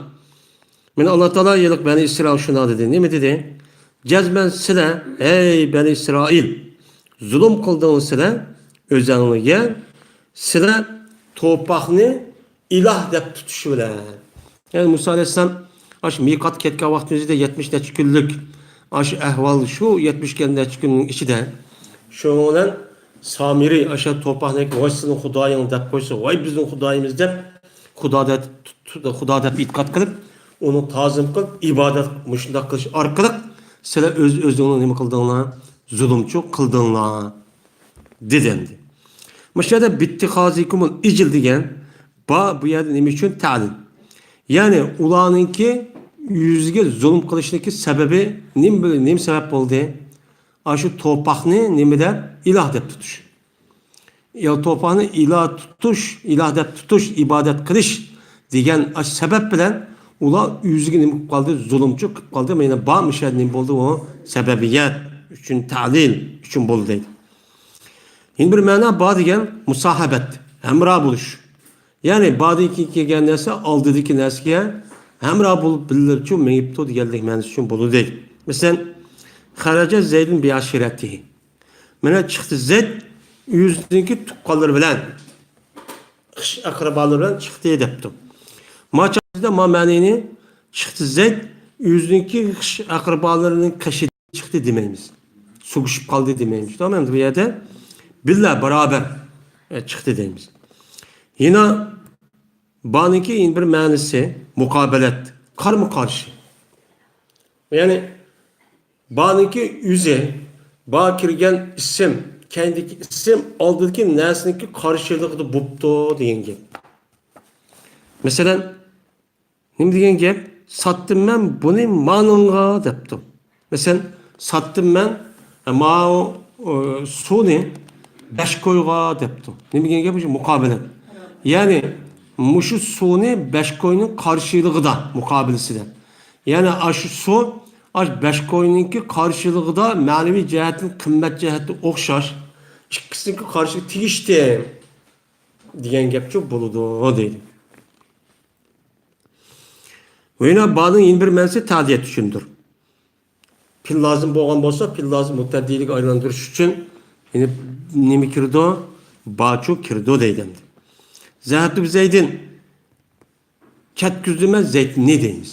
مانا ئاللا تائالا ھېلىقى بەنى ئىسرائىل شۇنداق دېدى. نېمە دېدى؟ «جەزمەن سىلە، ھەي بەنى ئىسرائىل، زۇلۇم قىلدىڭلار سىلە ئۆزەڭلىگە، سىلە توپاقنى ئىلاھ دەپ تۇتۇش بىلەن.» يەنى مۇسا ئەلەيھىسسالام ئاشۇ مىقاتقا كەتكەن ۋاقتىمىزدا يەتمىش نەچچە كۈنلۈك ئاشۇ ئەھۋال، شۇ يەتمىش نەچچە كۈننىڭ ئىچىدە شۇنىڭ بىلەن سامىرى ئاشۇ توپاقنى، «ۋاي سىزنىڭ خۇدايىڭ» دەپ قويسا، «ۋاي بىزنىڭ خۇدايىمىز» دەپ خۇدا دەپ، خۇدا دەپ ئېتىقاد قىلىپ، ئۇنى تازىم قىلىپ، ئىبادەت مۇشۇنداق قىلىش ئارقىلىق سىلەر ئۆز ئۆزۈڭلارنى نېمە قىلدىڭلار؟ زۇلۇمچۇ قىلدىڭلار، دېدى ئەمدى. مۇشۇ يەردە «بىتتىخازىكۇمۇل ئىجىل» دېگەن با، بۇ يەردە نېمە ئۈچۈن؟ تەلىل. يەنى ئۇلارنىڭكى يۈزىگە زۇلۇم قىلىشنىڭكى سەۋەبى نېمە، نېمە سەۋەب بولدى؟ ئاشۇ توپاقنى نېمە دەپ؟ ئىلاھ دەپ تۇتۇش. يا توپاقنى ئىلاھ تۇتۇش، ئىلاھ دەپ تۇتۇش، ئىبادەت قىلىش دېگەن ئاشۇ سەۋەب بىلەن ئۇلار ئۆزىگە نېمە قىلىپ قالدى؟ زۇلۇمچۇ قىلىپ قالدى. مانا با مۇشۇ يەردە نېمە بولدى؟ ئۇ سەۋەبىيەت ئۈچۈن، تەلىل ئۈچۈن بولدى دەيدۇ. يەنە بىر مەنا با دېگەن مۇساھەبەت، ھەمراھ بولۇش. يەنى بادىكى كەلگەن نەرسە ئالدىدىكى نەرسىگە ھەمراھ بولۇپ بىللە مېڭىپتۇ دېگەنلىك مەنىسى ئۈچۈن بولىدۇ. مەسىلەن، «خەرەجە زەيدۇن بىئەشىرەتىھى». مانا چىقتى زەيد ئۆزىنىڭكى تۇغقانلىرى بىلەن، خىش ئەقرىبالىرى بىلەن چىقتى دەپتۇ. ما چاغدا ما مەنىنى چىقتى زەيد ئۆزىنىڭكى خىش ئەقرىبالىرىنىڭ قېشىدىن چىقتى دېمەيمىز. سۆگۈشۈپ قالدى دېمەيمىز. تامام، بۇ يەردە بىللە بارابەر، ئە، چىقتى دەيمىز. يەنە بانىڭكى يەنە بىر مەنىسى مۇقابىلەت، قارمۇ قارشى. يەنى بانىڭكى ئۆزى، با كىرگەن ئىسىم، كەينىدىكى ئىسىم ئالدىدىكى نەرسىنىڭكى قارشىلىقىدا بوپتۇ دېگەن گەپ. مەسىلەن، نېمە دېگەن گەپ؟ «ساتتىم مەن بۇنى مانىڭغا» دەپتۇ. مەسىلەن، «ساتتىم مەن، ئە، ماۋۇ، ئە، سۇنى بەش كويغا» دەپتۇ. نېمە دېگەن گەپ؟ مۇشۇ مۇقابىلە. يەنى مۇشۇ سۇنى بەش كوينىڭ قارشىلىقىدا، مۇقابىلىسىدە. يەنى ئاشۇ سۇ، ئاش بەش كوينىڭكى قارشىلىقىدا مەنىۋى جەھەتتىن، قىممەت جەھەتتىن ئوخشاش، ئىككىسىنىڭكى قارشىلىقىدا تېگىشتى دېگەن گەپچۇ بولىدۇ دەيدۇ. ۋە يەنە بانىڭ يەنە بىر مەنىسى تەدىيەت ئۈچۈندۇر. پېئىل لازىم بولغان بولسا، پېئىل لازىم مۇتەددىلىككە ئايلاندۇرۇش ئۈچۈن يەنە نېمە كىرىدۇ؟ باچۇ كىرىدۇ دەيدۇ ئەمدى. «زەھەبتۇ بىزەيدىن»، كەتكۈزدۈم مەن زەيدنى دەيمىز.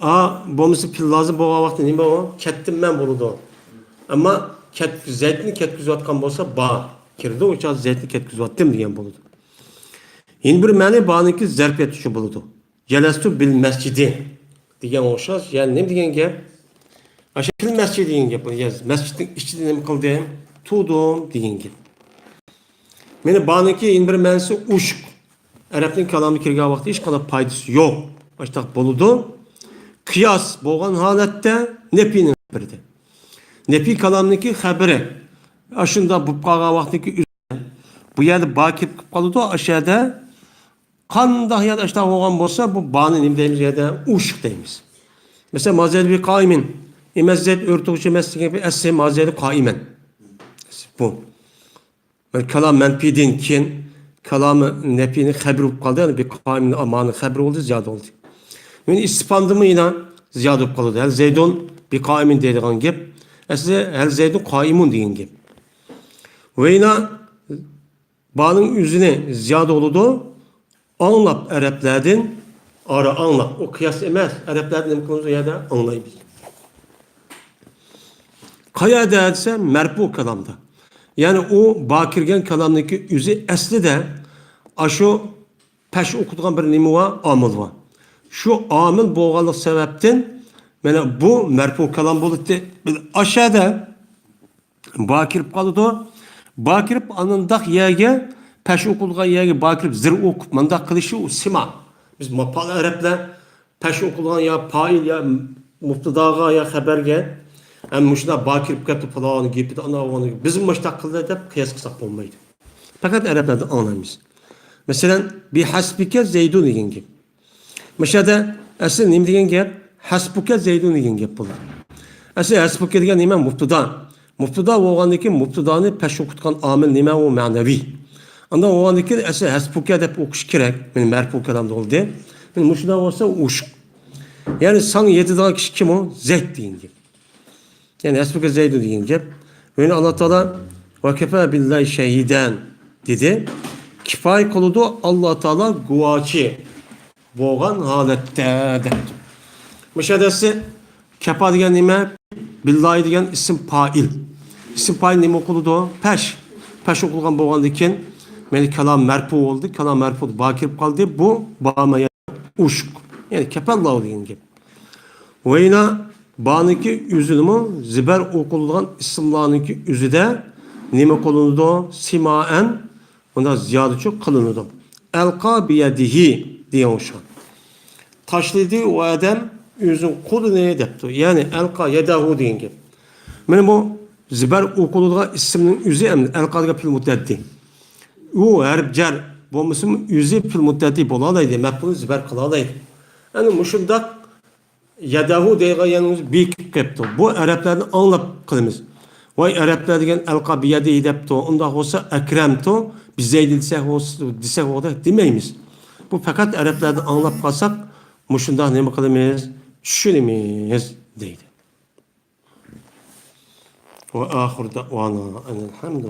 ئا، بولمىسا پېئىل لازىم بولغان ۋاقىتتا نېمە ئۇ؟ «كەتتىم مەن» بولىدۇ. ئەمما كەت-، زەيدنى كەتكۈزۈۋاتقان بولسا با كىرىدۇ، ئۇ چاغدا «زەيدنى كەتكۈزۈۋاتتىم» دېگەن بولىدۇ. يەنە بىر مەنە بانىڭكى زەرپىيەت ئۈچۈن بولىدۇ. «جەلەستۇ بىل مەسجىدى» دېگەن ئوخشاش. يەنى نېمە دېگەن گەپ؟ ئاشۇ «فىل مەسجىد» دېگەن گەپ. يەنى مەسچىتنىڭ ئىچىدە نېمە قىلدىم؟ تۇردۇم دېگەن گەپ. مانا بانىڭكى يەنە بىر مەنىسى ئوشۇق. ئەرەبنىڭ كالامىغا كىرگەن ۋاقىتتا ھېچقانداق پايدىسى يوق. ئاشۇنداق بولىدۇ. قىياس بولغان ھالەتتە نەپىنىڭ خەبىرىدە. نەپىي كالامنىڭكى خەبىرى. ئاشۇنداق بولۇپ قالغان ۋاقىتتىكى ئۆزى. بۇ يەردە با كىرىپ قالىدۇ. ئاشۇ يەردە قانداق يەردە ئاشۇنداق بولغان بولسا، بۇ بانى نېمە دەيمىز؟ يەردە ئوشۇق دەيمىز. مەسىلەن، «ما زەيدۇ بى قائىمىن». ئەمەس زەيد ئۆرە تۇرغۇچى ئەمەس دېگەن گەپ، «ئەسلى ما زەيدۇ قائىمەن». بۇ. كالام مەنپىيدىن كېيىن كالامى نەپىينىڭ خەبىرى بولۇپ قالدى. يەنى بى قائىمىن مانىڭ خەبىرى بولدى، زىيادە بولدى. يەنى ئىستىفامدىمۇ يەنە زىيادە بولۇپ قالىدۇ. ھەل زەيدۇن بى قائىمىن دەيدىغان گەپ. ئەسلى ھەل زەيدۇن قائىمۇن دېگەن گەپ. ۋە يەنە بانىڭ ئۆزىنى زىيادە بولىدۇ. ئاڭلاپ ئەرەبلەردىن، ئارا ئاڭلاپ. ئۇ قىياس ئەمەس. ئەرەبلەردىن نېمە قىلىمىز ئۇ يەردە؟ ئاڭلايمىز. قەيەردە دېسە، مەرپۇ كالامدا. يەنى ئۇ با كىرگەن كالامنىڭكى ئۆزى ئەسلىدە ئاشۇ پەش ئوقۇتىدىغان بىر نېمە بار، ئامىل بار. شۇ ئامىل بولغانلىق سەۋەبتىن، مانا بۇ مەرپۇ كالام بولۇپتۇ. بىز ئاشەدە با كىرىپ قالىدۇ. با كىرىپ، ئانىنداق يەرگە، پەش ئوقۇلغان يەرگە با كىرىپ، زىر ئوقۇپ، مانداق قىلىشى ئۇ سىما. بىز ماپال ئەرەبلەر پەش ئوقۇلغان يا پائىل يا مۇبتىداغا يا خەبەرگە، ھەم مۇشۇنداق با كىرىپ كەتتى، پالانى گېپىدە، ئانا ئوغلىنى، بىزمۇ مۇشۇنداق قىلدى دەپ قىياس قىلساق بولمايدۇ. پەقەت ئەرەبلەردىن ئاڭلايمىز. مەسىلەن، بى ھەسبىكە زەيدۇن دېگەن گەپ. مۇشۇ يەردە ئەسلى نېمە دېگەن گەپ؟ ھەسبۇكە زەيدۇن دېگەن گەپ بولىدۇ. ئەسلى ھەسبۇكە دېگەن نېمە؟ مۇپتىدا. مۇپتىدا بولغاندىن كېيىن مۇپتىدانى پەش ئوقۇتقان ئامىل نېمە؟ ئۇ مەنىۋى. ئاندىن بولغاندىن كېيىن ئەسلى ھەسبۇكە دەپ ئوقۇش كېرەك. مېنىڭ مەرپۇ كالامدا بولدى. مېنىڭ مۇشۇنداق بولسا ئوشۇق. يەنى ساڭا يېتىدىغان كىشى كىم ئۇ؟ زەيد دېگەن گەپ. يەنى ھەسبۇكە زەيدۇ دېگەن گەپ. يەنى ئاللا تائالا ۋەكەفە بىللاھى شەھىدەن دېدى. كىپايە قىلىدۇ ئاللا تائالا گۇۋاچى بولغان ھالەتتە دەپتۇ. مۇشۇ يەردە كەپا دېگەن نېمە؟ بىللاھى دېگەن ئىسىم پائىل. ئىسىم پائىل نېمە ئوقۇلىدۇ؟ پەش. پەش ئوقۇلغان بولغاندىن كېيىن، مېنى كالام مەرپۇ بولدى. كالام مەرپۇ با كىرىپ قالدى. بۇ بامايا ئوشۇق. يەنى كەپەللاھۇ دېگەن گەپ. ۋەينا بانىڭكى ئۆزىدىمۇ زىبەر ئوقۇلىدىغان ئىسىملارنىڭكى ئۆزىدە نېمە قىلىنىدۇ؟ سىمائەن، بۇنداق زىيادىچۇ قىلىنىدۇ. ئەلقا بىيەدىھى دېگەن ئوخشاش. تاشلىدى ئۇ ئادەم ئۆزىنىڭ قولىنى دەپتۇ. يەنى ئەلقا يەدەھۇ دېگەن گەپ. مانا بۇ زىبەر ئوقۇلىدىغان ئىسىمنىڭ ئۆزى ئەمدى ئەلقا دېگەن پېئىل مۇتەئەددى. ئۇ ھەرپ جەر بولمىسىمۇ ئۆزى پېئىل مۇتەئەددى بولالايدۇ. مەپئۇلنى زىبەر قىلالايدۇ. ئەنە مۇشۇنداق يەدەھۇ دەيدىغان يەنى ئۆزى بېكىپ قېپتۇ. بۇ ئەرەبلەردىن ئاڭلاپ قىلىمىز. ۋاي ئەرەبلەر دېگەن ئەلقا بىيەدىھى دەپتۇ. ئۇنداق بولسا ئەكرەمتۇ، بىزەيدى دېسەك بولسا، دېسەك بولغۇدەك دېمەيمىز. بۇ پەقەت ئەرەبلەردىن ئاڭلاپ قالساق مۇشۇنداق نېمە قىلىمىز؟ چۈشىنىمىز دەيدۇ. وآخر دعوانا أن الحمد